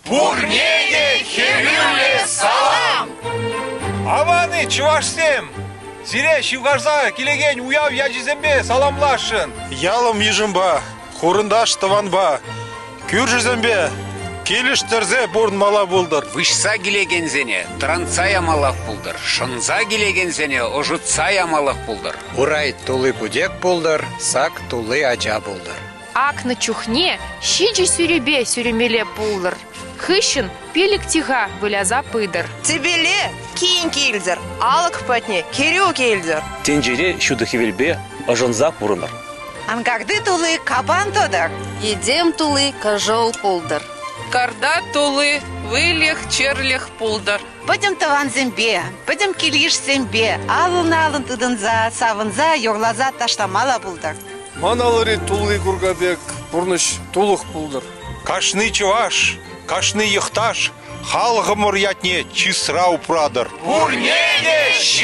Пурне те хӗрӳллӗ салам! Аван-и, чӑвашсем! Сире ҫывхарса килекен уяв ячӗсемпе саламласшӑн! Ялӑм йышӑмпа, хурӑнташ тӑванпа, кӳршӗсемпе килӗштерсе пурӑнмалла пултӑр. Выҫса килекенсене тӑрантса ямаллах пултӑр, шӑнса килекенсене ӑшӑтса ямаллах пултӑр. Урай тулли путек пултӑр, сак тулли ача пултӑр. Акнӑ чухне ҫичӗ сӳрепе сӳремелле пултӑр. Хыҫҫӑн пилӗк тиха выляса пытӑр. Тӗпеле кин килтӗр, алӑк патне кӗрӳ килтӗр. Тӗнчере ҫутӑ хӗвелпе ӑшӑнса пурӑнӑр. Анкарти тулли капан тӑтӑр. Йӗтем тулли кӑшӑл пултӑр. Карта тулли выльӑх-чӗрлӗх пултӑр. Пӗтӗм тӑвансемпе, пӗтӗм кил-йышсемпе алӑн-алӑн тытӑнса, савӑнса, юрласа ташламалла пултӑр. Ман алӑри тулли курка пек пурнӑҫ тулӑх пултӑр. Кашни чӑваш, кашни йӑхташ халӑхӑмӑр ятне чысра упратӑр. Пурне те ҫӗнӗ!